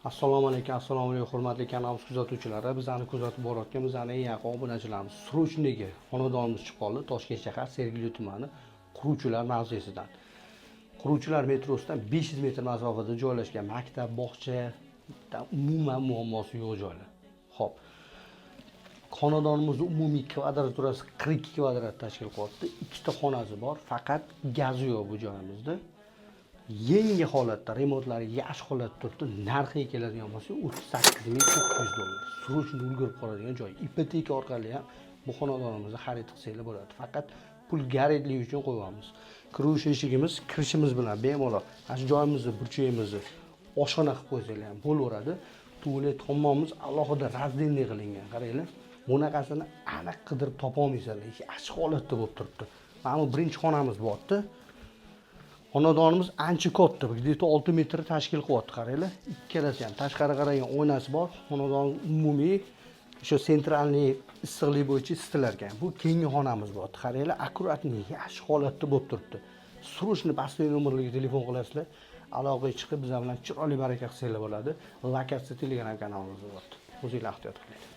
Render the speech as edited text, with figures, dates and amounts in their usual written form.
Assalomu alaykum, assalomu alaykum, hurmatli kanalimiz kuzatuvchilari, bizani kuzatib borayotgan bizani eng yaqin obunachilarimiz. Срочный ga xonadonimiz chiqib qoldi Toshkent shahar, Sergeli tumani, Quruvchilar mavzesidan. Quruvchilar metrosidan 500 metr masofada joylashgan, maktab, bog'cha, umuman muammosi yo'q joylar. Xo'p. Xonadonimizni umumiy kvadraturasi 42 kvadrat tashkil qilyapti. Ikkita xonasi bor, faqat gazi yo'q bu joyimizda. Yangi holatda, remontlari yaxshi holatda turibdi. Narxiga keladigan bo'lsak, 38 900 dollar. Срочно ulgurib qoladigan joy. Ipoteka orqali ham bu xonadonimizni xarid qilsanglar bo'ladi. Faqat pul горит ligi uchun qo'yyapmiz. Kirish eshigimiz, kirishimiz bilan bemalol mana shu joyimizni, burchagimizni oshxona qilib qo'ysanglar ham bo'laveradi. Tualet, hammomimiz alohida раздельный qilingan. Qaranglar, bunaqasini aniq qidirib topolmaysizlar. Yaxshi holatda bo'lib turibdi. Mana bu birinchi xonamiz bo'lyapti. Xonadonimiz ancha katta, где-то 6 metr tashkil qilyapti, qaranglar. Ikkalasi ham tashqari qaragan oynasi bor. Xonadon umumiy o'sha центральный issiqlik bo'yicha isitilar ekan. Bu keyingi xonamiz bo'lyapti. Qaranglar, аккуратный, yaxshi holatda bo'lib turibdi. Срочно pastdagi nomerlarga telefon qilasizlar. Aloqaga chiqib, bizlar bilan chiroyli baraka qilsanglar bo'ladi. Lokatsiya Telegram kanalimizda bo'lyapti. O'zinglar ehtiyot qilinglar.